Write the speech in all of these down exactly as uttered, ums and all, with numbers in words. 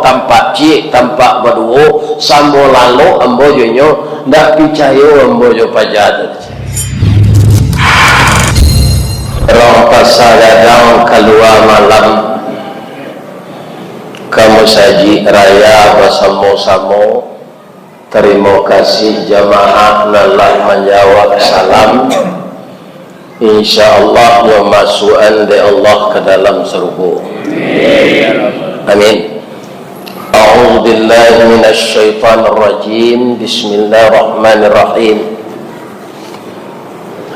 Tampak ciek, tampak baduo, samo lalok ambo jo inyo, ndak picayo ambo jo paja tu. Urang Pasa Gadang kalua malam ka Masajik Raya basamo-samo. Tarimo kasih jamaah nan lah manjawab salam. Insya Allah, nyo masuak-an dek Allah ka dalam sarugo. Amin. A'udzubillahi minasyaitonirrajim. Bismillahirrahmanirrahim.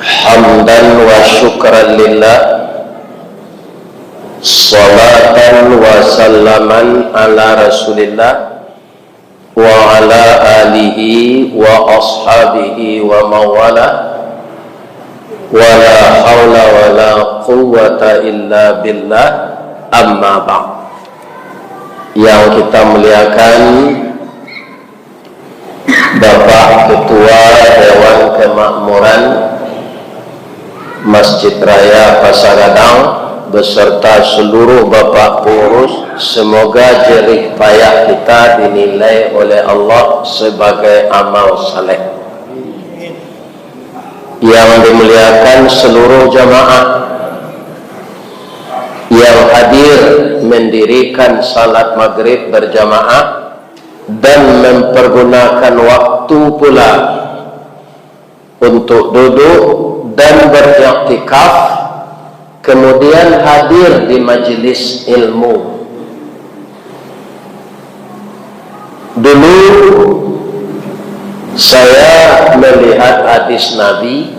Hamdan wa syukran lillah. Salatan wa salaman ala Rasulillah. Wa ala alihi wa ashabihi wa mawala. Wa la haula wa la quwwata illa billah. Amma ba'd. Yang kita muliakan, Bapak Ketua Dewan Kemakmuran Masjid Raya Pasa Gadang, beserta seluruh bapak pengurus, semoga jerih payah kita dinilai oleh Allah sebagai amal saleh. Yang dimuliakan seluruh jamaah yang hadir mendirikan salat maghrib berjamaah dan mempergunakan waktu pula untuk duduk dan beriktikaf, kemudian hadir di majelis ilmu. Dulu saya melihat hadis Nabi,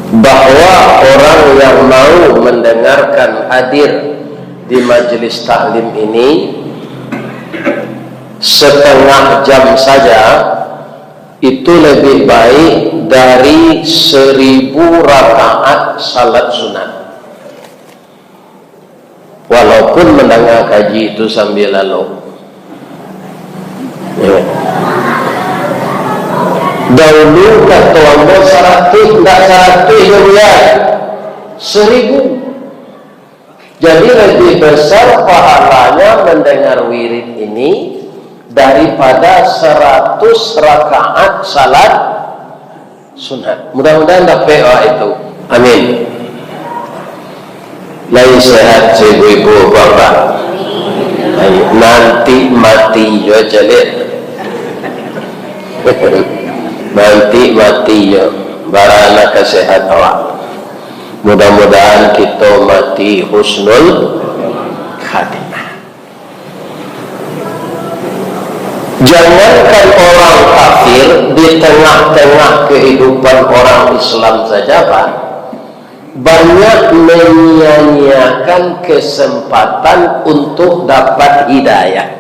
bahwa orang yang mau mendengarkan, hadir di majelis taklim ini, setengah jam saja, itu lebih baik dari seribu rakaat salat sunat. Walaupun mandanga kaji tu sambia lalok. Ya. Dahulu kato ambo saratuih, ndak saratuih jo buliah, seribu. Jadi, lebih besar pahalanya mendengar wirid ini daripada saratus rakaat salat sunat. Mudah-mudahan dapek awak itu. Amin. Lai sehat ibu-ibu, bapak? Ai, nanti mati jo caliak. Nanti mati jo. Barana ka sehat awak. Mudah-mudahan kito mati husnul khatimah. Jangankan orang kafir, di tengah-tengah kehidupan orang Islam saja, Pak, banyak menyia-nyiakan kesempatan untuk dapat hidayah.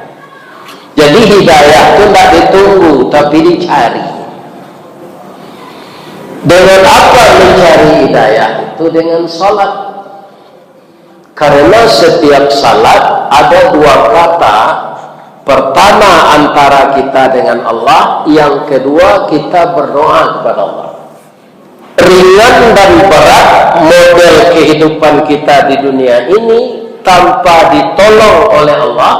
Jadi, hidayah tu ndak ditunggu, tapi dicari. Dengan apa mencari hidayah itu? Dengan salat. Karena setiap salat ada dua kata. Pertama, antara kita dengan Allah. Yang kedua, kita berdoa kepada Allah. Ringan dan berat model kehidupan kita di dunia ini, tanpa ditolong oleh Allah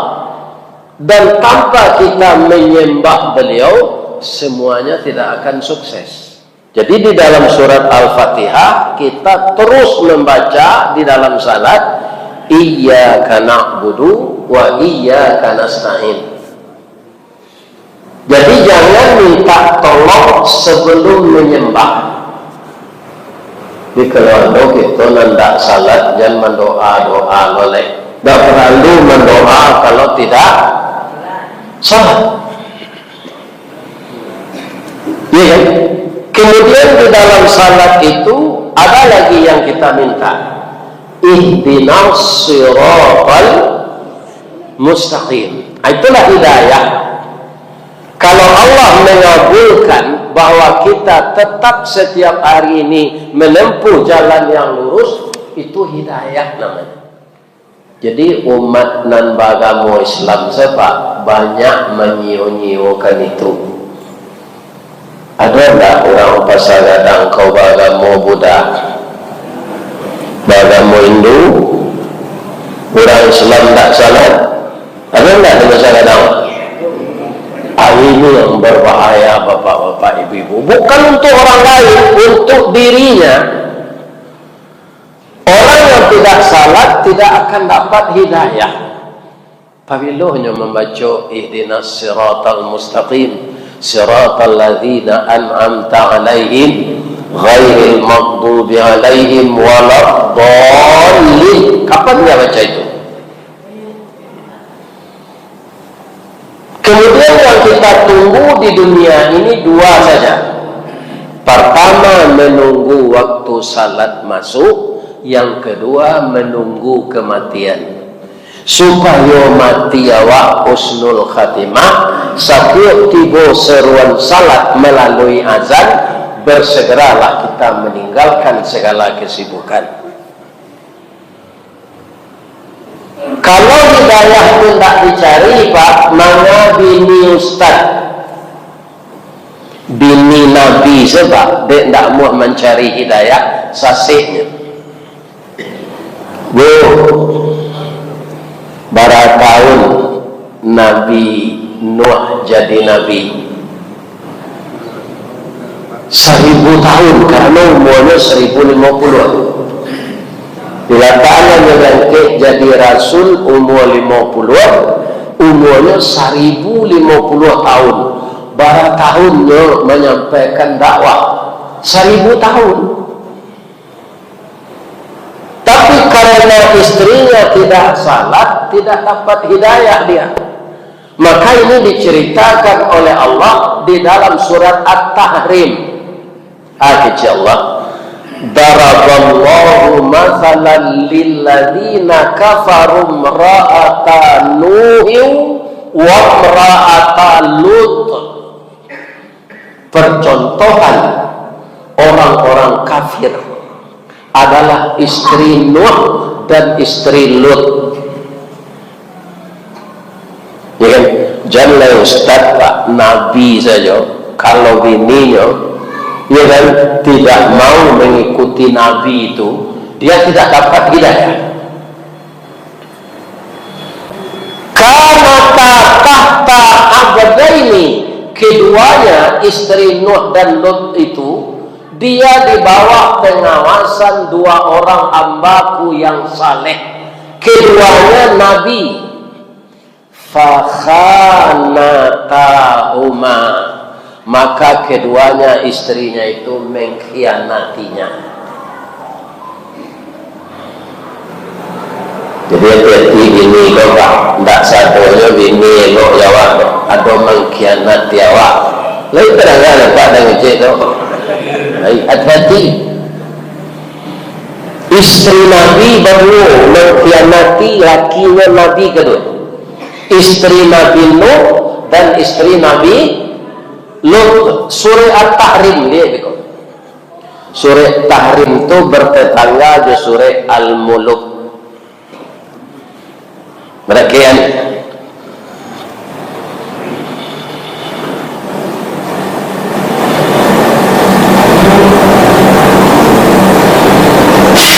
dan tanpa kita menyembah Beliau, semuanya tidak akan sukses. Jadi, di dalam surat Al-Fatihah, kita terus membaca di dalam salat, "Iyyaka na'budu wa iyyaka nasta'in." Jadi, jangan minta tolong sebelum menyembah. Di kalau ado kito nan dak salat, jan mandoa-doa lo lai. Dak paralu mandoa kalau tidak salat. Iya kan? Kemudian, di dalam salat itu ada lagi yang kita minta. Ihdinas siratal mustaqim. Ah, itulah hidayah. Kalau Allah mengabulkan bahwa kita tetap setiap hari ini menempuh jalan yang lurus, itu hidayah namanya. Jadi, umat nan baagamo Islam sajo, Pak, banyak manyio-nyiokan itu. Ado ndak urang Pasa Gadang ko baagamo Buddha, baagamo Hindu, urang Islam ndak salat? Ado ndak di Berbahaya, bapak-bapak, ibu-ibu. Bukan untuk orang lain, untuk dirinya. Orang yang tidak salat tidak akan dapat hidayah. Pabilo nyo mambaco ihdinas siratal mustaqim, siratal ladzina an'amta 'alaihim, ghairil maghdubi 'alaihim waladdallin. Kapan dia baca itu? Kemudian yang kita tunggu di dunia ini dua saja. Pertama, menunggu waktu salat masuk. Yang kedua, menunggu kematian. Supayo mati awak husnul khatimah, satiok tibo seruan salat malalui azan, bersegeralah kita meninggalkan segala kesibukan. Kalau hidayah tu ndak dicari, Pak, manga bini ustaz. Bini Nabi sebab dek ndak muah mancari hidayah, saseknyo. Bu, bara tahun Nabi Nuh jadi nabi? Saribu tahun, karano umuanyo saribu limo puluah. Bila Ta'ala mangangkek jadi rasul umua limo puluah, umuanyo saribu limo puluah tahun. Bara tahun nyo manyampaikan dakwah? Saribu tahun. Tapi karena istrinya tidak salat, tidak dapat hidayah dia. Maka ini diceritakan oleh Allah di dalam surat At-Tahrim. Ah, kecek Allah, "Daraballahu mathalan lilladzina kafaru imra'ata Nuhin wa imra'ata Lut." Percontohan orang-orang kafir adalah istri Nuh dan istri Lut. Ya kan? Jan lai ustaz, Pak, nabi sajo, kalau bininyo, ya kan, tidak mau mengikuti nabi itu, dia tidak dapat hidayah. Kanata tahta abdaini, keduanya, istri Nuh dan Lut itu, dia di bawah pengawasan dua orang hambaku yang saleh. Keduanya nabi. Fakhanatahuma, maka keduanya istrinya itu mengkhianatinya. Jadi, hati-hati bini ko, Pak. Ndak sadonyo bini elok jo awak tu. Ado mangkhianati awak. Lai tadanga, Pak, dek kecek tu. Lai, hati-hati. Istri Nabi baduo mangkhianati lakinyo Nabi kaduo. Istri Nabi Nuh dan istri Nabi Lut. Surah At-Tahrim, liek beko. Surah Tahrim tu bertetangga jo Surah Al-Muluk. Barakian.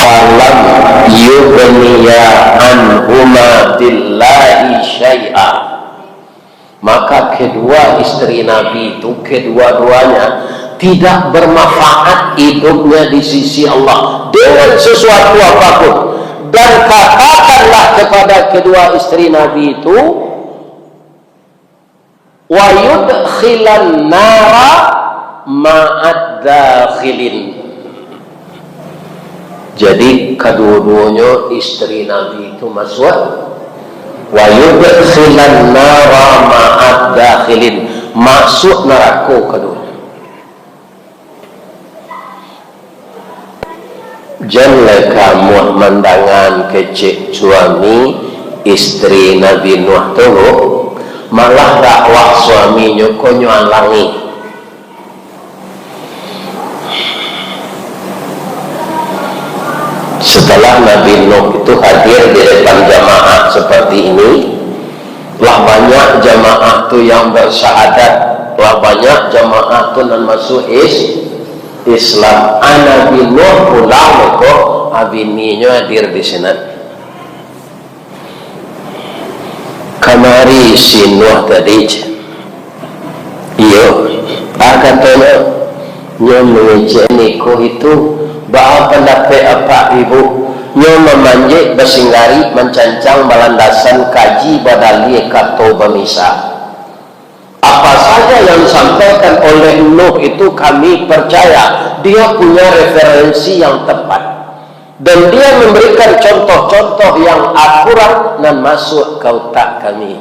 Falam yughniya anhuma billahi syai'a. Maka kedua istri Nabi itu, kedua-duanya tidak bermanfaat hidupnya di sisi Allah dengan sesuatu apapun. Dan katakanlah kepada kedua istri Nabi itu, "Wa yudkhilan nara ma'ad dakhilin." Jadi, kaduo-duonyo istri Nabi itu masuak, "Wa yudkhilan nara ma'ad dakhilin," masuak narako kaduonyo. Jan lai kamuah mandangaan kecek suami istri Nabi Nuh tu, malah dakwah suaminyo ko nyo alangi. Setelah Nabi Nuh itu hadir di depan jamaah seperti ini, lah banyak jamaah tu yang bersyahadat, lah banyak jamaah tu nan masuk is-, Islam. Ah, Nabi Nuh pulang ko, ah, bininyo hadir di sinan. Kamari si Nuh tadi, cek. Iyo, Ah, katonyo, nyo mangecek niko itu, baa pandapek apak ibu? Nyo mamanjek, basinggari, mancancang, balandasan, kaji, badaliah, kato, bamisa. Apa saja yang disampaikan oleh Nuh itu kami percaya, dia punya referensi yang tepat. Dan dia memberikan contoh-contoh yang akurat nan masuk ka utak kami.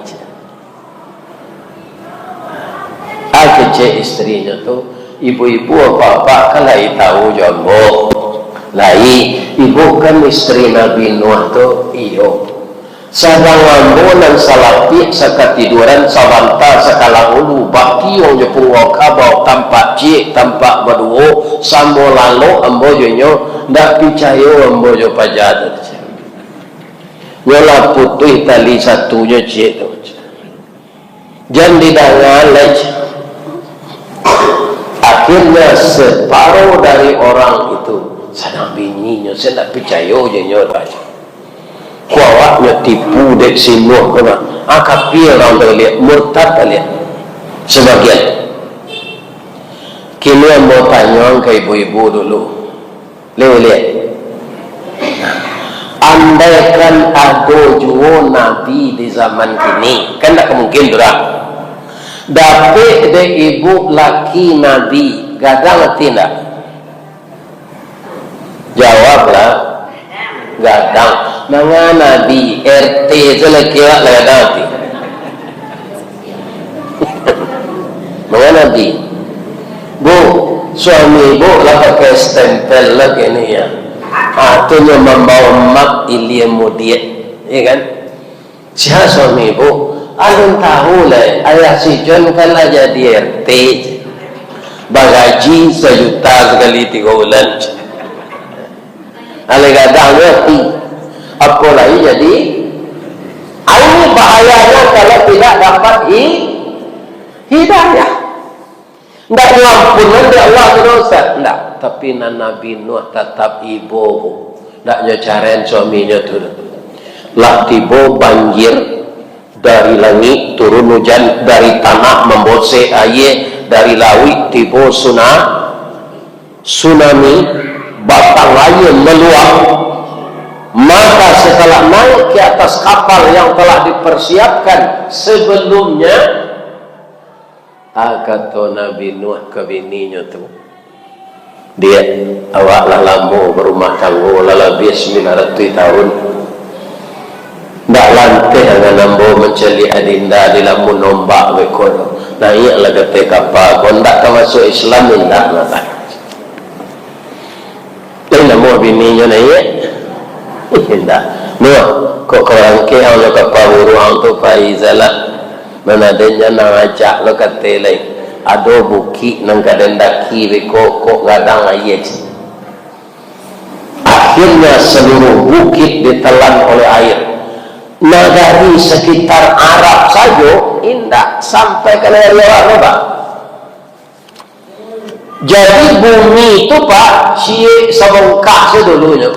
Ah, kecek isterinyo tu, "Ibu-ibu, apak-apak kan lai tahu jo ambo." "Lai, ibu kan isteri Nabi Nuh tu?" "Iyo." "Sadang ambo nan salapik sakatiduran, sabanta sakalang ulu, bakiung jo pungguang kabau, tampak ciek, tampak baduo, samo lalok ambo jo inyo, ndak picayo ambo jo paja tu." Nyo lah putuih tali satunyo ciek tu. Jan didanga lai. Akhirnya, separuh dari orang itu, sadang bininyo, "Saya ndak picayo jo inyo doh." Kok awaknyo tipu dek si Nuh ko, ah, kafir urang tu liak, murtad liak. Sebagian. Kini ambo tanyoan ka ibu-ibu dulu. Liak-liak. Andaikan ado juo nabi di zaman kini, kan ndak ka mungkin tu doh. Dapek dek ibu laki nabi, gadang ati ndak? Jawablah. Gadang. Manga nabi, R T tu laki awak lah gadang ati. Manga nabi. "Bu, suami ibu lah pakai stempel lah kini ya." Ah, tu nyo mambawa map ilia mudiak, ya kan? "Sia suami ibu?" "Alun tahu lai, ayah si John kan lah jadi R T, bagaji sajuta sakali tigo bulan." Alai gadang nyo ati. Apo lai jadi? Ini bahayanya kalau tidak dapat hi-, hidayah. Ndak diampunan dek Allah tu dosa, ndak. Tapi nan Nabi Nuh tatap ibo, Bu. Ndak nyo caren suaminyo tu. Lah tibo banjir dari langik, turun ujan dari tanah, mambosek aia dari lauik, tibo suna-, tsunami, batang aia maluap. Maka setelah naik ke atas kapal yang telah dipersiapkan sebelumnya, Ah, kato Nabi Nuh ka bininyo tu, "Diak, awak lah lamo barumah tanggo, lah labiah sambilan ratuih tahun. Ndak lanteh angan ambo mancaliak adinda di lamun ombak beko tu. Naiaklah ka ateh kapal ko, ndak tamasuak Islam, indak lah." Lai namuah bininyo naiak? Indak. Nuh, kok ka barangkek ang jo kapal buruang tu, pai salah. Nan adenyo nan ajak lo ka ateh lai. Ado bukik nan ka den daki beko, kok gadang aia ciek. Akhirnya seluruh bukit ditelan oleh air. Nagari sekitar Arab sajo indak sampai ka nagari awak tu, Pak. Jadi, bumi tu, Pak, ciek sabongkah sadulunyo.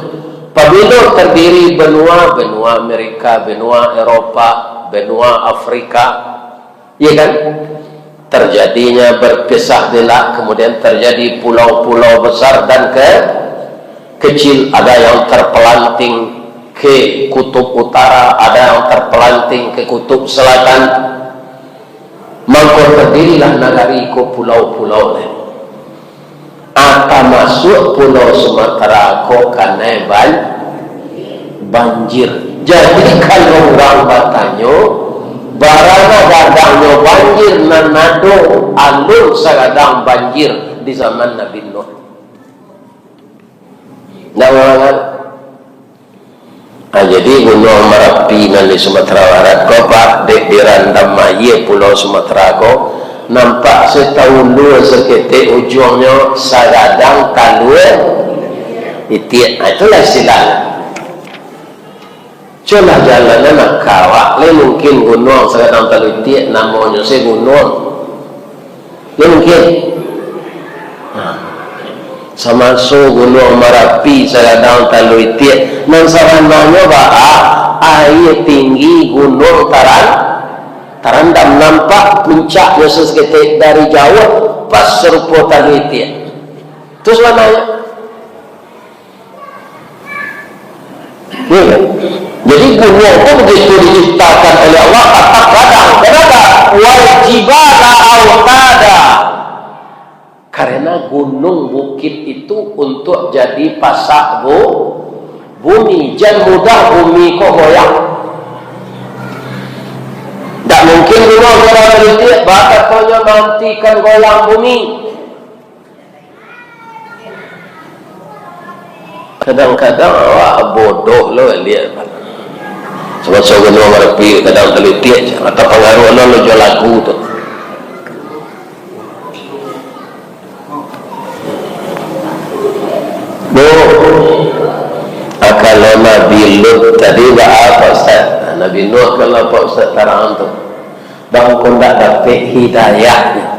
Pabilo tardiri benua, benua Amerika, benua Eropa, benua Afrika, ya kan? Terjadinya berpisah belah, kemudian terjadi pulau-pulau besar dan ke-, kecil, ada yang terpelanting ke kutub utara, ada yang terpelanting ke kutub selatan. Mangko tadirilah nagari ko pulau-pulau lai. Ah, tamasuak Pulau Sumatera ko kanai ban-, banjir. Jadi, kalau urang batanyo, bara nan gadangnyo banjir nan ado alun sagadang banjir di zaman Nabi Nuh? Ndak urang kan? Ah, jadi Gunuang Marapi nan di Sumatera Barat ko, Pak, dek dirandam aia Pulau Sumatera ko, nampak se taulua saketek ujuangnyo sagadang talua itiak. Ah, itulah istilahnyo. Cubolah jalanan aka awak, lai mungkin gunuang sagadang talua itiak namonyo se gunuang. Lai mungkin? Nah, samaso Gunuang Marapi sagadang talua itiak, nan sabananyo baa, aia tinggi gunuang taran-, Tarandam nampak puncaknyo saketek dari jauah, pas sarupo talitiak. Itu sabananyo. Ya kan? Jadi, gunuang tu begitu diciptakan oleh Allah, tatap gadang. Kenapa? Wal jibala autada. Karena gunung bukit itu untuk jadi pasak bu-, bumi. Jan mudah bumi ko goyang. Ndak mungkin gunuang ko talitiak, bakatonyo mantikan goyang bumi. Kadang-kadang awak bodoh lo liek. Sama-sama gunuang Marapi kadang talitiak, atau pangaruah lo, lo jo lagu tu. Nuh, ah, kalau Nabi Lut tadi baa, Pak Ustaz? Nah, Nabi Nuh kalau Pak Ustaz tarang tu, bangko ndak dapek hidayah,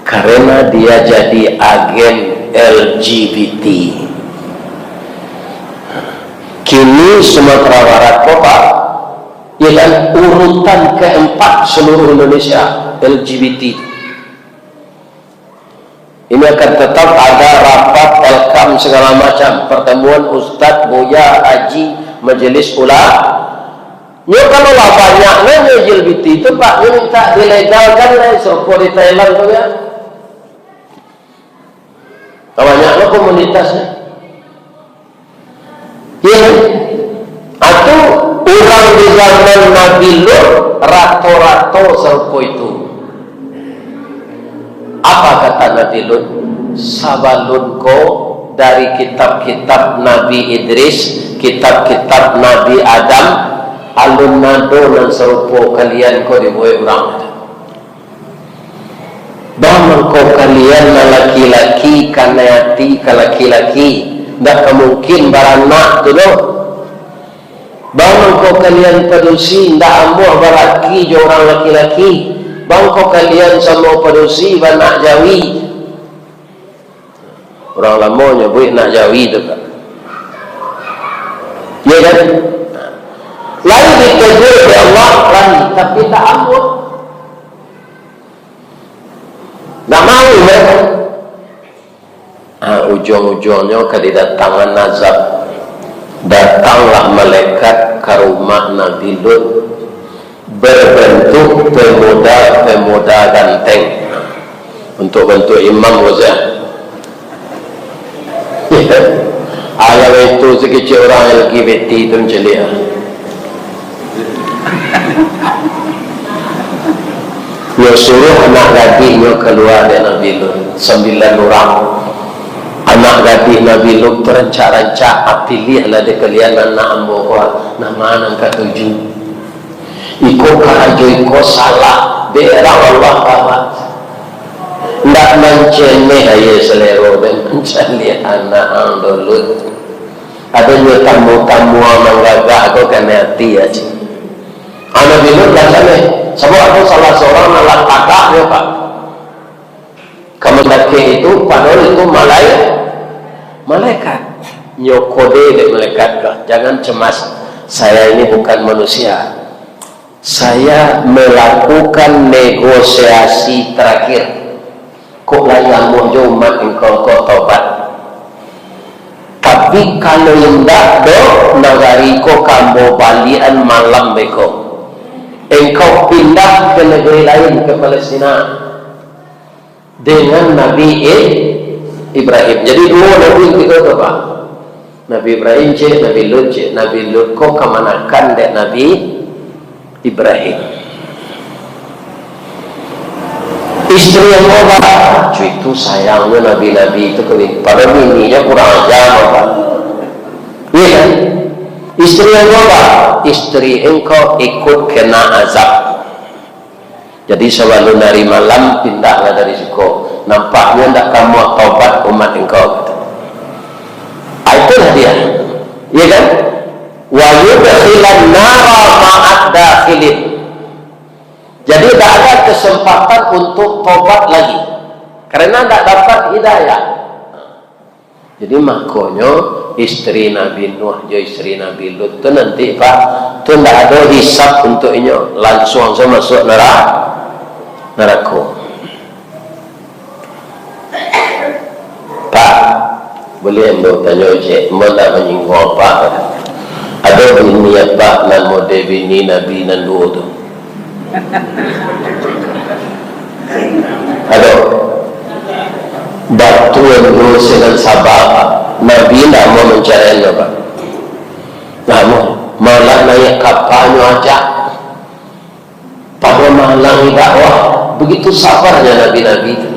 karena dia jadi agen L G B T. Kini Sumatera Barat ko, Pak, ya kan, urutan keempat seluruh Indonesia L G B T. Ini akan tetap ada rapat L K A M segala macam, pertemuan ustaz, buya, haji, majelis ulama. Nyo kalau lah banyak nyo L G B T tu, Pak, nyo minta dilegalkan lah, sarupo di Thailand tu, ya. Lah banyak lo komunitasnyo. Iya kan? Atau urang di zaman Nabi Lut rato-rato sarupo itu. Apa kata Nabi Lut? Sabalun ko dari kitab-kitab Nabi Idris, kitab-kitab Nabi Adam, alun ado nan sarupo kalian ko dibuek urang. Baa mangko kalian nan laki-laki kanai ati ka laki-laki, ndak ka mungkin baranak tu doh. Baa mangko kalian padusi, ndak amuah balaki jo urang laki-laki, baa mangko kalian samo padusi baanak jawi. Urang lamo nyabuik nak jawi tu, Pak. Iya kan? Lain ditegur dek Allah, lain, tapi tak amuah. Ndak mau mereka. Ah, ujung-ujungnyo kadidatangan azab. Datanglah malaikat ka rumah Nabi Lut, berbentuk pemuda-pemuda ganteng. Untuk bentuk imam saja. Alah itu, sakecek urang L G B T tu mancaliak. Nyo suruah anak gadiknyo kalua dek Nabi Lut, sambilan urang. Anak gadih Nabi Lut tu rancak-rancak, ah, piliahlah dek kalian anak ambo ko, nan ma nan katuju. Iko karajo iko salah, berang Allah kawak. Ndak manceneh aia salero dek mancaliak anak ang Lut. Adonyo tamu-tamu ang manggagah ko kanai ati aja. Anak Nabi Lut lah kanai, sabab ado salah surang nan lah tagak nyo, Pak. Ka mandakek itu, padahal itu malai-, malaikat. Nyo kode dek malaikat ko, "Jangan cemas, saya ini bukan manusia. Saya melakukan negosiasi terakhir. Kok lai amuah jo umat engkau ko tobat. Tapi kalau indak doh, nagari ko ka ambo baliakan malam beko. Engkau pindah ke negeri lain, ke Palestina." Dengan Nabi I-, Ibrahim. Jadi, duo nabi katigo tu, Pak. Nabi Ibrahim ciek, Nabi Lut ciek. Nabi Lut ko kamanakan dek Nabi Ibrahim. Istri ambo, Pak. Cu, itu sayangnyo nabi-nabi itu ka bini. Padahal bininyo kurang aja, Pak. Iya kan? Istri ambo, Pak. Istri engkau ikut kena azab. Jadi, sabalun ari malam, pindahlah dari siko. Nampaknyo ndak ka amuah tobat umat engkau, kata. Ah, itulah dia. Iya kan? "Wa yudkhilan nara ma'ad dakhilin." Jadi, ndak ada kesempatan untuk tobat lagi. Karena ndak dapat hidayah. Jadi, makonyo istri Nabi Nuh jo istri Nabi Lut tu nanti, Pak, Tu ndak ado hisab untuak inyo, lansuang sajo masuak nara-, narako. Pak, buliah ambo tanyo ciek, ambo ndak manyingguang Apak. Ado bini Apak nan model bini Nabi nan duo tu? Ado. Batua duo sinan saba, Pak. Nabi ndak mau mancaraian, Pak. Namo, malah naiak kapanyo ajak. Pado malang dakwah, begitu sabarnya nabi-nabi tu.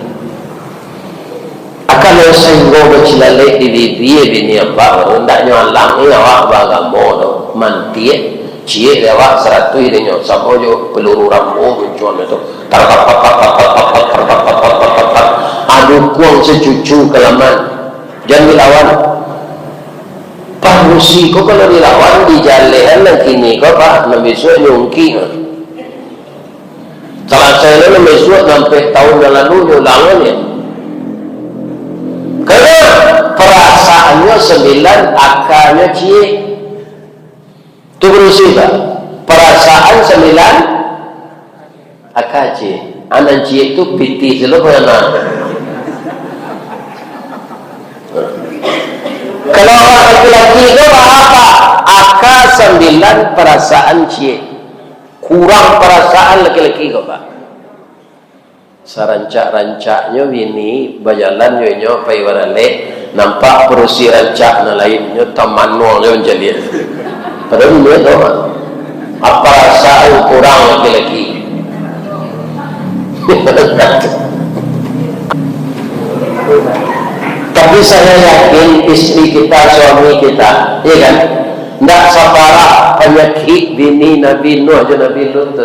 Kalau sainggo bacilalek di bibia bini Apak, baru ndak nyo alangi awak baagamo tu. Mantiak, ciek dek awak saratuih dek nyo, samo jo peluru Rambo muncuang tu. Tar, tar, tar, tar. Aduh, kuang sacucu ka laman. Jan dilawan. Padusi ko kalau dilawan, dijalehan nan kini ko, Pak, nan bisuak nyo ungki. Salasai lo nan bisuak, sampai tahun nan lalu nyo ulang baliak. Karano parasaannyo sambilan, akanyo ciek. Tu padusi, Pak. Parasaan sambilan, aka ciek. Anan ciek tu pitih se lo pangana. Kalau awak laki-laki ko baa, Pak? Aka sambilan, parasaan ciek. Kurang parasaan laki-laki ko, Pak. Sarancak-rancaknyo bini bajalan jo inyo pai baralek, nampak padusi rancak nan lain, inyo tamanuang jo mancaliak. Padahal inyo tahu, Pak. Apa rasa kurang laki-laki. Tapi saya yakin istri kita, suami kita, iya kan, ndak saparah panyakik bini Nabi Nuh jo Nabi Lut tu.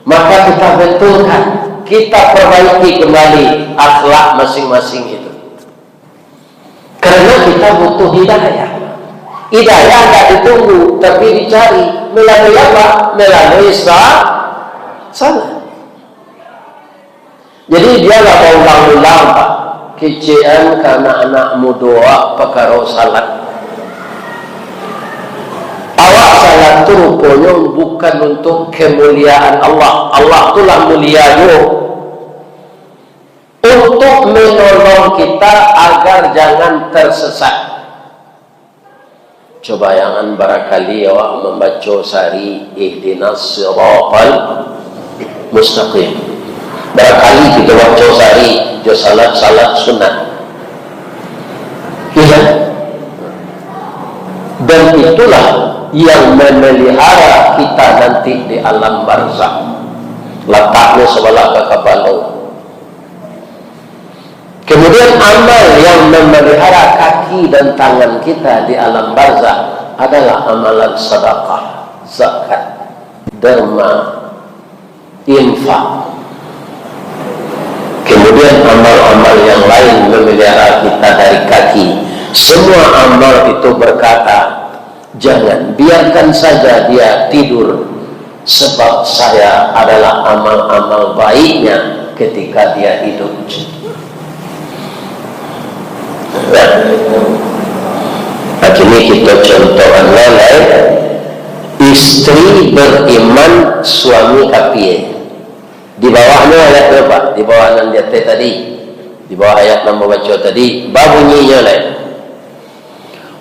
Maka kita betulkan, kita perbaiki kembali akhlak masing-masing itu. Karena kita butuh hidayah. Hidayah ndak ditunggu, tapi dicari. Melalui apa? Melalui sa-, salat. Jadi, bialah baulang-ulang, Pak. Kecekan ka anak-anak mudo awak pakaro salat. Awak salat tu ruponyo bukan untuk kemuliaan Allah. Allah tu lah mulia juo. Untuk menolong kita agar jangan tersesat. Coba jangan barakali awak mambaco sari, "Ihdinas siratal mustaqim." Barakali kito baco sari, jo salat-salat sunat. Iya. Dan itulah yang memelihara kita nanti di alam barzakh. Lataknyo sabalah ka kapalo. Kemudian, amal yang memelihara kaki dan tangan kita di alam barzakh adalah amalan sedekah, zakat, derma, infak. Kemudian, amal-amal yang lain memelihara kita dari kaki. Semua amal itu berkata, "Jangan, biarkan saja dia tidur, sebab saya adalah amal-amal baiknya ketika dia hidup." Nah, kini kito contoh amal lain. Istri beriman, suami kafir. Di bawahnyo ayatnyo, Pak, di bawah nan di ateh tadi, di bawah ayat nan babaco tadi, babunyinyo lai.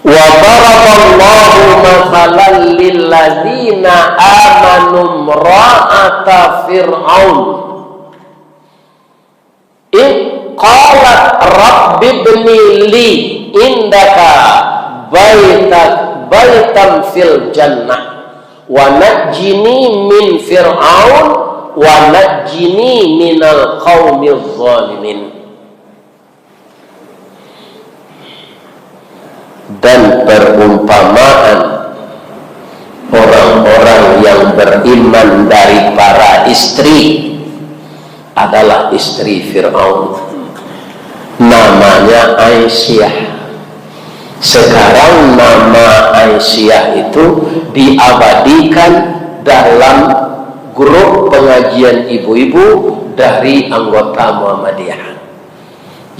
"Wa daraballahu mathalan lilladzina amanu imra'ata Fir'aun. Id qalat rabbibni li indaka baita-, baitan fil jannah, wa najjini min Fir'aun, wa najjini minal qaumiz zalimin." Dan perumpamaan orang-orang yang beriman dari para istri adalah istri Fir'aun. Namanya Aisyah. Sekarang nama Aisyah itu diabadikan dalam grup pengajian ibu-ibu dari anggota Muhammadiyah.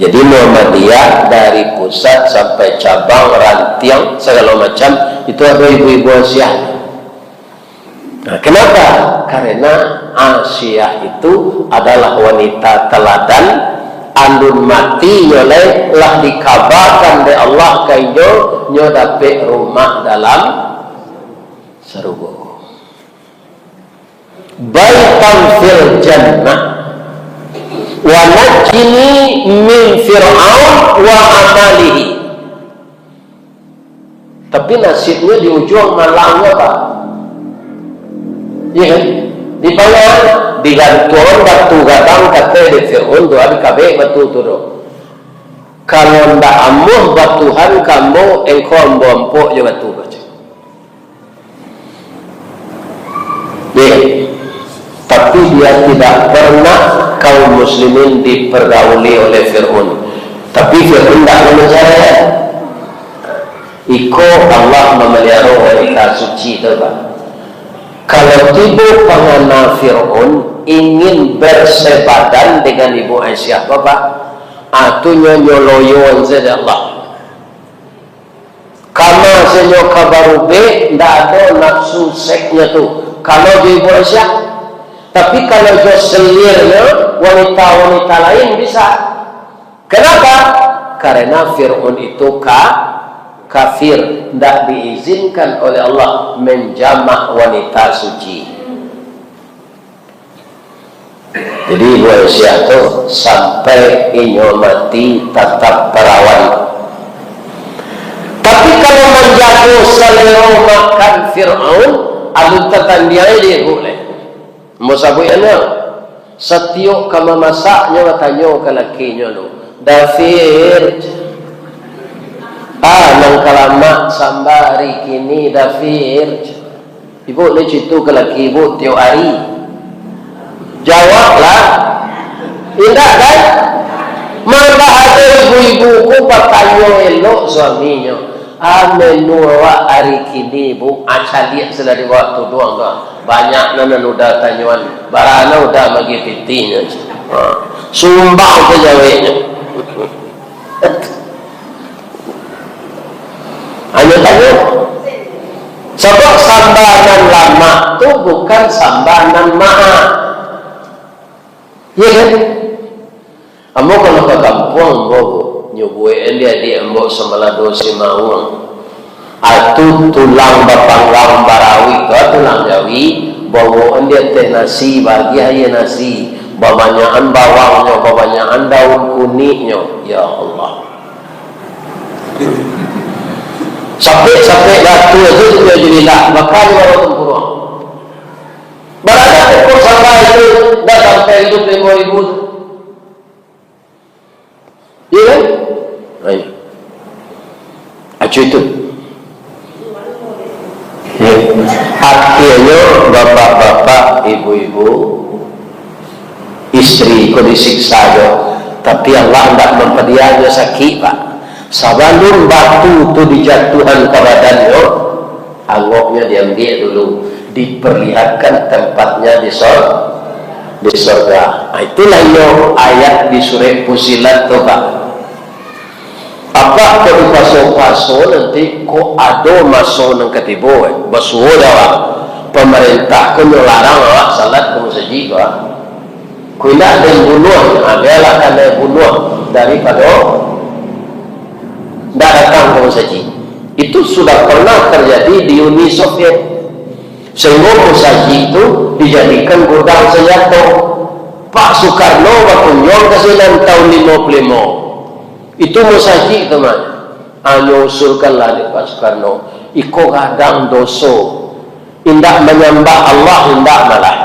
Jadi, Muhammadiyah dari pusat sampai cabang, rantiang, segala macam, itu ada ibu-ibu Aisyah. Nah, kenapa? Karena Asiah itu adalah wanita teladan, alun mati nyo lai lah dikabakan dek Allah ka inyo, nyo dapek rumah dalam sarugo. Baitan fil jannah, wa najjini min Fir'aun wa amalihi. Tapi nasibnyo di ujuang malangnyo, Pak. Iya kan? Di pangan, digantuang batu gadang, kato dek Fir'aun tu, "Abih kabek batu tu doh. Kalau ndak amuah batuhan ka ambo, engkau ambo ampok jo batu," baco. Dek, tapi dia tidak pernah kaum muslimin dipergauli oleh Fir'aun. Tapi Fir'aun tidak mencari. Iko Allah memelihara wanita suci tu, Pak. Kalau tibo pangana Fir'aun ingin bersebadan dengan Ibu Aisyah, Bapak, ah, tu nyo nyoloyoan saja Allah. Kama senyo ka barubek, ndak ado nafsu seksnyo tu. Kalau jo Ibu Aisyah, tapi kalau jo selirnyo, wanita-wanita lain bisa. Kenapa? Karena Fir'aun itu ka-, kafir, ndak diizinkan oleh Allah menjamak wanita suci. Jadi, Ibu Aisyah tu sampai inyo mati tatap perawan. Tapi kalau manjago salero makan Fir'aun, alun tatandiai dek ibu lai. Ambo sabuik anu, satiok ka mamasak, nyo batanyo ka lakinyo tu, "Dafir, ah, nan ka lamak samba ari kini, Dafir?" Ibu ni cito ka laki ibu tiok ari. Jawablah. Indak kan? Mambahado ibu-ibu ko batanyo elok suaminyo. "Ah, menu awak ari kini, Bu?" Ah, caliak sudah di bawah tuduang tu. Banyak nan, nan udah tanyoan. Barana udah magi pitihnyo. Ha. Sumbang tu jaweknyo. Hanyo tanyo. Sabab samba nan lamak tu bukan samba nan maha. Iya kan? Ambo kalau ka kampuang, ambo, Bu, nyo buekan di adiak ambo Samalado Simaung. Atu tulang bapanggang barawik tu, tulang jawi, bawoan di ateh nasi, bagi aia nasi, babanyakan bawangnyo, babanyakan daun kuniknyo. Ya Allah. Sapek-sapek batu aja tu dia jadi lah, bakal bawa tempurung. Barada pokok sampah itu dah sampai hidup lima ribu tu. Iya kan? Nah, iya. Acu itu. Ya. Artinya, bapak-bapak, ibu-ibu, istri ko disiksa jo, tapi Allah ndak mampadiakan nyo sakik, Pak. Sabalun batu tu dijatuhan ka badannyo, angoknyo diambiak dulu, diperlihatkan tempatnya di sor-, di sorga. Ah, itulah iyo ayat di surah Fussilat tu, Pak. Apak kok dipaso-paso nanti, kok ado maso nan ka tibo, eh, basuo dek awak. Pamarentah ko nyo larang awak salat ka musajik ko, ah. Ko indak den bunuah, ah, bialah kanai bunuah daripado ndak datang ka musajik. Itu sudah pernah terjadi di Uni Soviet. Sehingga musajik tu dijadikan gudang senjato. Pak Sukarno bakunjuang ka sinan tahun limo puluah limo. Itu musajik tu mah. Anyo usulkanlah dek Pak Sukarno, iko gadang doso. Indak manyambah Allah, indak malah.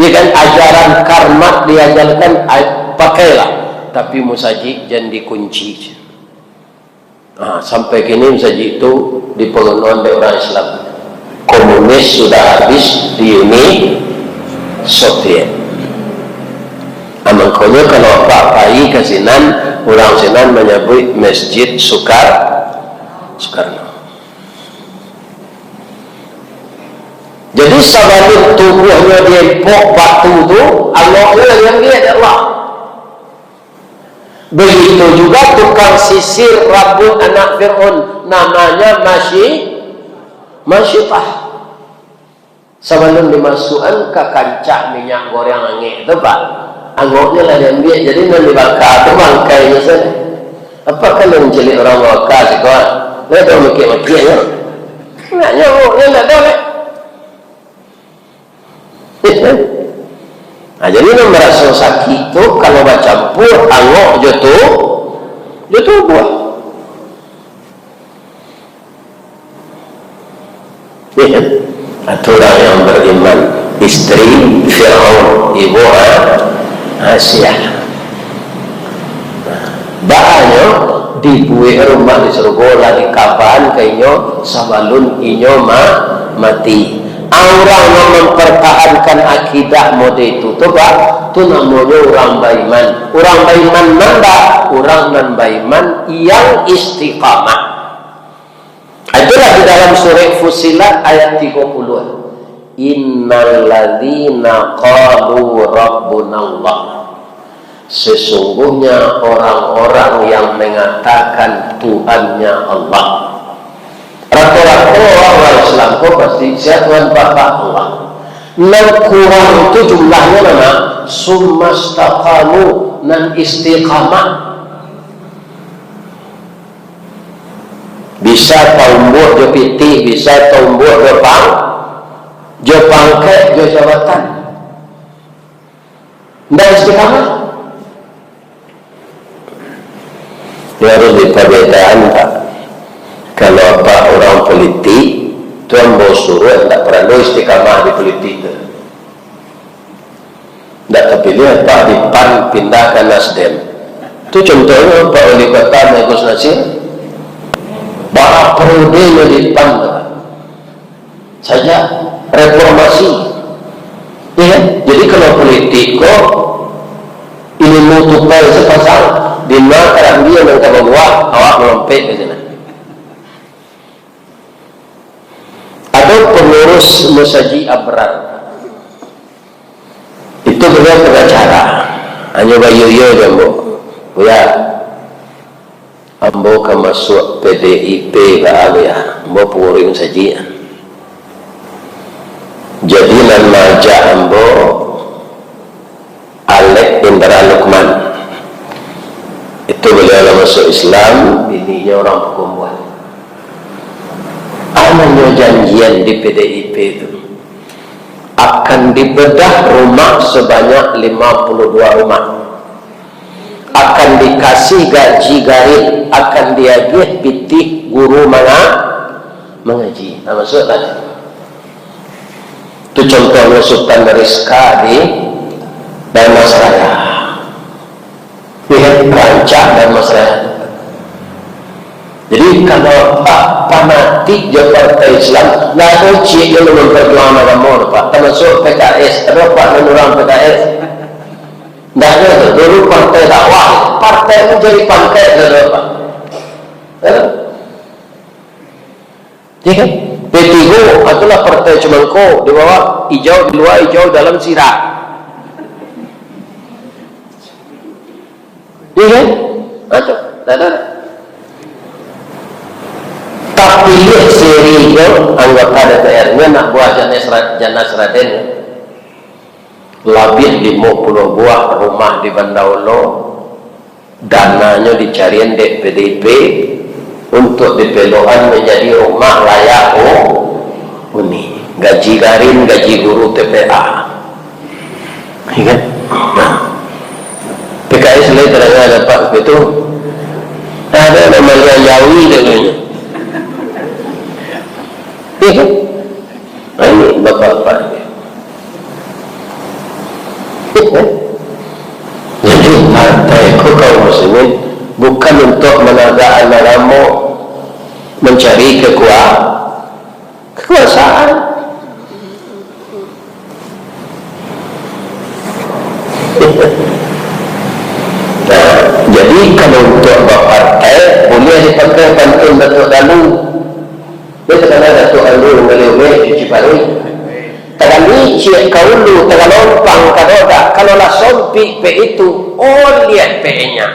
Ya kan, ajaran karmat diajarkan, a-, pakailah. Tapi musajik jan dikunci. Ha, sampai kini musajik tu dipagunoan dek urang Islam. Komunis sudah habis di Uni Soviet. Ha, mangkonyo kalau apak pai ka sinan, urang sinan manyabuik Masjid Sukar-, Soekarno. Jadi, sabalun tubuahnyo diempok batu tu, angoknyo diambiak dek Allah. Begitu juga tukang sisir rambut anak Fir'aun, namanya Masyi-, Masyitah. Sabalun dimasuakan ka kancah minyak goreng angek tu, Pak, angoknyo lah diambiak, jadi nan dibaka tu bangkainyo sajo. Apak kan nan caliak urang baka siko, ah? Lai tau makiak-makiaknyo. Nak nyo angoknyo ndak ado lai. Nah, jadi nan maraso sakik tu, kalau bacampua angok jo tu, jo tubuah. Iya kan? Atau urang yang beriman, isteri Firaun, ibu A-, Asiah. Baanyo dibuek rumah di sarugo, lah dikaban ka inyo sabalun inyo ma-, mati. Ah, urang yang mempertahankan akidah mode itu tu, Pak, tu namonyo urang baiman. Urang baiman nan ba-, urang nan baiman yang istiqamah. Itulah di dalam surah Fussilat ayat tigo puluh. "Innal ladzina qalu rabbunallah." Sesungguhnya orang-orang yang mengatakan Tuhannya Allah. Rata-rata orang Islam ko pasti, "Sia Tuhan Bapa?" Allah. Nan kurang tu jumlahnyo nama? "Tsummatstakhamu", nan istiqamah. Bisa taumbuak jo pitih, bisa taumbuak jo pang-, jo pangkek, jo jabatan. Ndak istiqamah. Ini harus dipabedaan, Pak. Kalau Apak urang politik, tu ambo suruah, ndak paralu istiqamah di politik tu. Ndak tapiliah, Pak, di PAN pindah ka Nasdem. Tu contohnyo, Pak Wali Kota Agus Nasir, bara periodenyo di PAN tu, Pak. Sajak reformasi. Iya kan? Jadi, kalau politik ko, ilmu tupai sapasang, di ma karambia nan ka babuah, awak malompek ka sinan. Ado pangurus musajik Abrar. Itu baliau pengacara. Hanyo baiyo-iyo jo ambo. "Buya, ambo ka masuak P D I P baa, Buya? Ambo pangurus musajik." Jadi, nan maajak ambo Alek Indra Lukman. Itu baliau lah masuak Islam, bininyo urang Pakumbuah. Amonyo janjian di P D I P tu, akan dibedah rumah sebanyak lima puluh dua rumah. Akan dikasih gaji garin, akan diagiah pitih guru manga-, mangaji. Nah, masuak tadi. Tu contohnyo Sutan Rizka di Dharmasraya. Lihat rancak Dharmasraya tu. Jadi, kalau Apak fanatik jo Partai Islam, ndak ado ciek nan mamparjuangan agamo tu, Pak. Tamasuak P K S, ado Apak nan urang P K S? Ndak ado tu. Dulu partai dakwah, partai tu jadi pangkek, ndak ado, Pak. Ado? Ya kan? P tigo, itulah partai cumangko, di bawah ijau, di lua ijau, dalam sirah. Ya kan? Ado, ndak ado. Tapiliah seri ko anggota D P R-nyo, anak buah Janas Ra-, Janas Raden. Labiah limo puluah buah rumah di Banda Ulo. Dananyo dicarian dek P D I P untuak dipelokan manjadi rumah layak hu-, huni. Gaji garin, gaji guru T P A. Iya kan? Nah. P K S lai tadanga dapat itu. Ado nan maliang jawi dek inyo. Iya kan? Nah, ini bapak-bapak. Jadi, partai ko, kaum muslimin, bukan untuak managakkan agamo, mancari kekua-, kekuasaan. Nah, jadi, kalau untuak bapartai, buliah dipakai pantun Datuak Dalu. Dia takana Datuak Dalu, manggaleh umeh, cuci paruik. Tagalicik ka ulu, tagalompang ka dodak, kalau lah sompik pek itu, oliah pek inyo.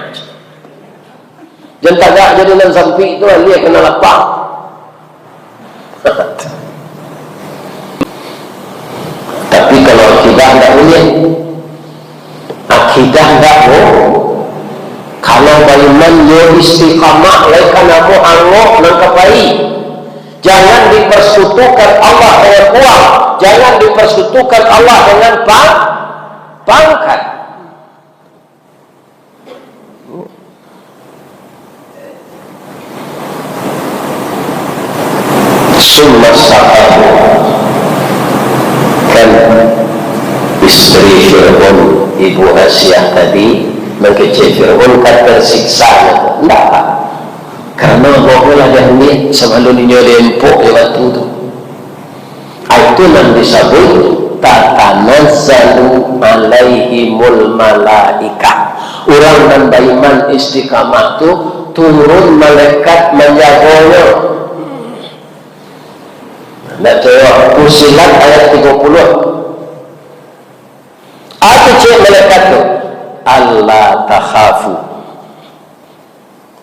Jan tagak jadi nan sampik tu, aliah kanai lapang. Indak, Bu. Kalau baiman yo istiqamah, lai ka namo angok nan ka pai. Jangan dipersekutukan Allah dengan uang. Jangan dipersekutukan Allah dengan pa-, pangkat. Summa saqahu. Kan istri Fir'aun, Ibu Asiah tadi, nan kecek Fir'aun kan tersiksa. Ndak, Pak. Karena Allah lah diambiak sabalun inyo diempok jo batu tu. Itu nan disabuik tatanazzalu alaihimul malaikah. Urang nan baiman istiqamah tu, turun malaikat manjagonyo. Ndak cewek, Fussilat ayat tigo puluah. Apo cek malaikat tu? "Alla takhafu."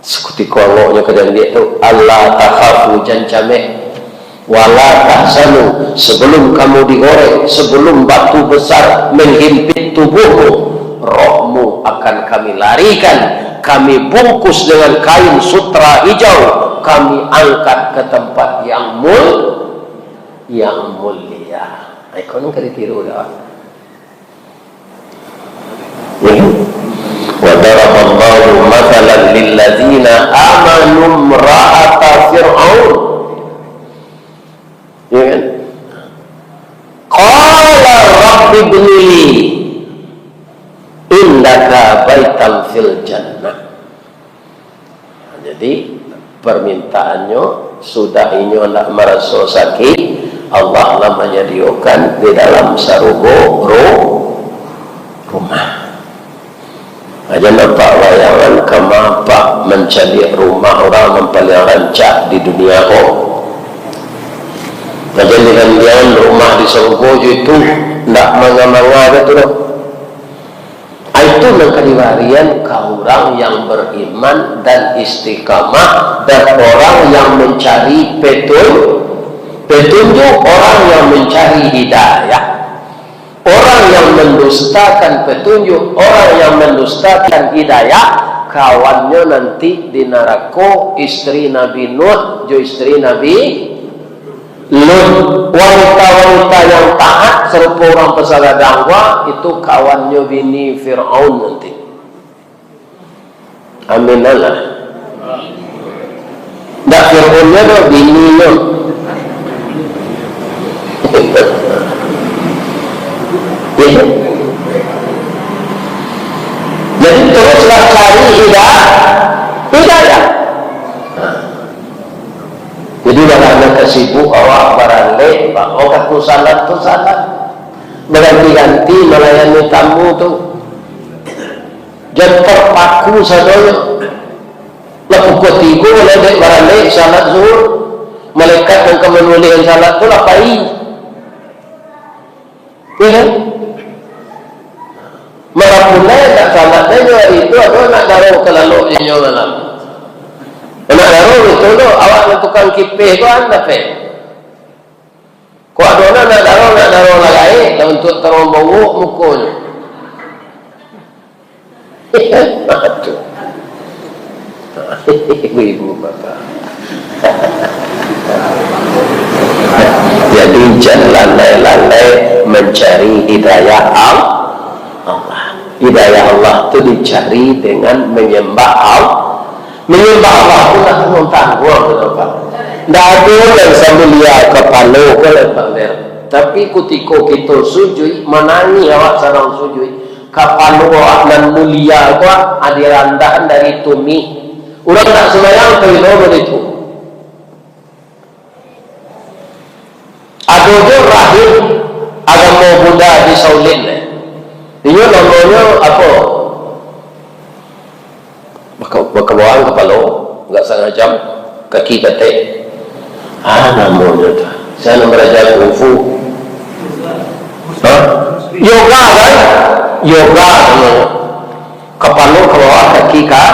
Sakutiko angoknyo ka diambiak tu, "Alla takhafu, jan cameh. Wala tahzanu, sabalun kamu digorek, sabalun batu besar manghimpit tubuhmu, rohmu akan kami larikan, kami bungkus dengan kain sutra hijau, kami angkat ka tampat yang mul-, yang mulia." Ai, konon ka ditiru dah. Ya kan? "Wa daraballahu mathalan lilladzina amanu imra'ata Fir'aun." Ya kan? "Qala rabbi ibni li indaka baitan fil jannah." Jadi, permintaannyo, sudah inyo ndak maraso sakik, Allah lah manyadiokan di dalam sarugo ru-, rumah. Aja nampak bayangan kama apak mancaliak rumah urang nan paliang rancak di dunia ko. Aja dirandiang rumah di sarugo jo itu, ndak manga-manga jo tu doh. Itu nan ka dibarian ka urang yang beriman dan istiqamah, dan orang yang mencari petun-, petunjuk, orang yang mencari hidayah. Orang yang mendustakan petunjuk, orang yang mendustakan hidayah, kawannyo nanti di narako istri Nabi Nuh jo istri Nabi Lut. Wanita-wanita yang taat sarupo urang pasagadang ko, itu kawannyo bini Firaun nanti. Amin alah. Ndak Fir'aunnyo doh, bininyo. Jadi, teruslah cari hida-, hidayah. Nah. Jadi, baa nan ka sibuk awak baralek, baa ka tu salat, tu salat. Baganti-ganti malayani tamu tu. Jan tarpaku sadonyo. Lah pukua tigo lah dek baralek salat zuhur. Malaikat nan ka manulihan salat tu lah pai. Iyo kan? Malam pulai nak salat nyo hari tu, ado anak daro ka lalok inyo malam. Anak daro itu tu, awak nan tukang kipeh tu, anda pe. Kok ado anak daro, anak daro lah gaek, lah untuak tarombo mukonyo. Aduh. Ibu-ibu, bapak. Jadi, jan lalai-lalai mancari hidayah Al-, Allah. Hidayah Allah tu dicari dengan manyambah Al-, manyambah Allah tu ndak tangguang-tangguang tu, Pak. Ndak ado nan samulia kapalo ko lai pamer. Tapi kutiko kito sujuik, manangih awak sadang sujuik, kapalo awak nan mulia ko, ah, dirandahan dari tumih. Urang ndak sumbayang, pailomo itu. Ado jo rahib agamo Buddha di Shaolin, eh. Inyo namonyo apo? Baka-, bakabawaan kapalo, agak sangajam, kaki katek. Ah, namonyo tu. Sia nan baraja kungfu. Hah? Yoga, kan? Yoga namonyo. Kapalo ka bawah, kaki ka,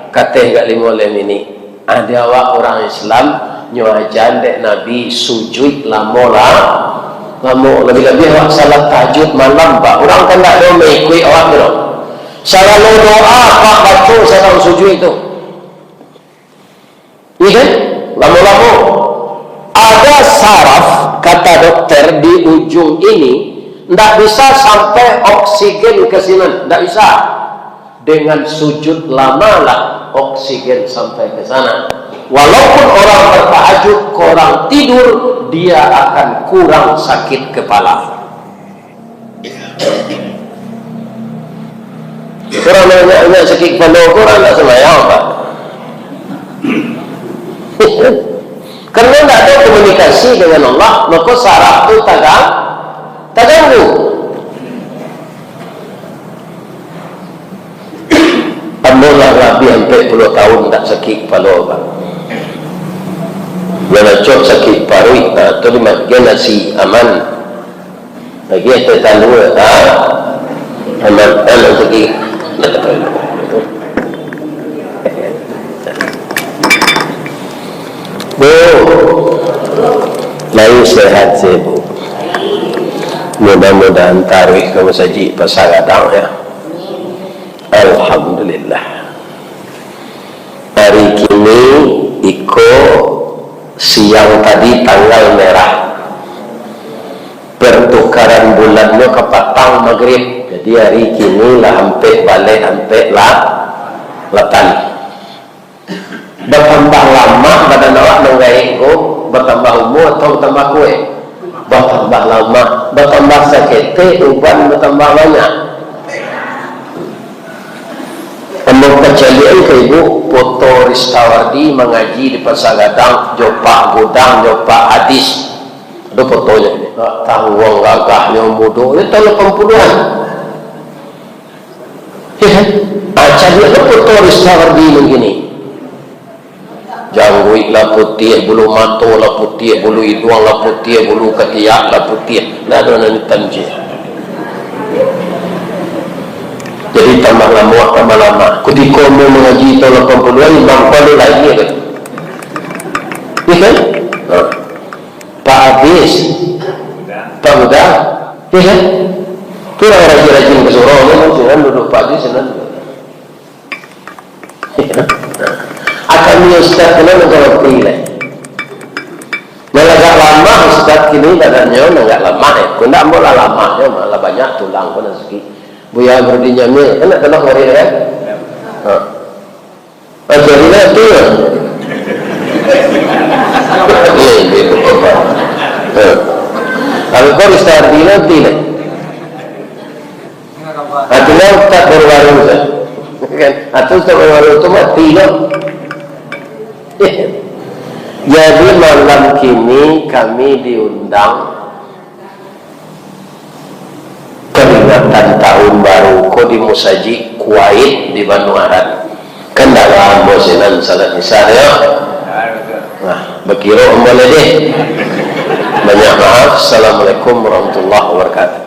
katek, agak limo lem ini. Ado awak urang Islam, nyo ajan dek Nabi sujuik lamo lah, lamo. Labiah-labiah awak salat tahajud malam, Pak. Urang kan ndak ado maikuik awak tu doh. Salalu doa, Pak, baco sadang sujuik tu. Iya kan? Lamo-lamo. Ada saraf, kata dokter, di ujung ini, ndak bisa sampai oksigen ke sinan, ndak bisa. Dengan sujud lamalah oksigen sampai ke sana. Walaupun orang bertahajud, kurang tidur, dia akan kurang sakit kepala. Urang banyak-banyak sakik kepala, urang tak sembahyang, Pak. Karena ndak ada komunikasi dengan Allah, maka saraf tu tagang-, taganggu. Ambo lah labiah ampek puluah tahun tak sakik kepala, Pak. Nan acok sakik paruik, nah, tu dimakan nasi aman. Lagi teh talua, ha? Aman, aman sakik. Bu, lain sehat sih, Bu. Mudah-mudahan taruih ka masajik Pasar Gadang, ya. Alhamdulillah. Hari kini iko siang tadi tanggal merah. Pertukaran bulannyo ka patang magrib. Jadi hari kini lah ampek baleh, ampek lah latan. Batambah lamak badan awak nan gaek ko, batambah umua atau batambah kuek? Batambah lamak, batambah saketek, uban batambah banyak. Ambo pacaliak ka ibu, foto Ristawardi mangaji di Pasar Gadang, jo Pak Godang, jo Pak Hadis. Ado fotonyo. Tangguang gagahnyo mudo, yo tahun lapan puluahan. Iyo kan? Ah, caliaklah foto Ristawardi nan kini. Jangguik lah putiah, bulu mato lah putiah, bulu iduang lah putiah, bulu katiak lah putiah. Ndak ado nan itam ciek. Jadi tambah lamak, tambah lamak. Kutiko ambo mangaji tahun lapan puluahan, imam ko ado lai, kan? Iyo kan? Ha. Pak Hadis, Pak Godang, iyo kan? Tu urang rajin-rajin ka surau tu, sinan duduak Pak Hadis, sinan. Akan ni ustaz kena mangkaroti lah. Nan agak lamah ustaz kini badannyo, nan agak lamah, eh. Ko ndak ambo lah lamah nyo, malah banyak tulang ko nan sakik. Buya Burdi Jamil, kan nak tolong hari ni, kan? Ha. Ah, jadi lah tu lah. Ni, dia tu apa? Ha. Kalau kau Ristawardi nanti lah. Ah, tinggal ustaz baru-baru tu. Kan? Ah, tu ustaz baru-baru tu mati tu. Jadi malam kini kami diundang peringatan tahun baru ko di Musajik Kuwait di Banuaran. Kan dak lamo sinan salat Isya, yo. Nah, bakiro ambo lai deh. Banyak maaf. Assalamualaikum warahmatullahi wabarakatuh.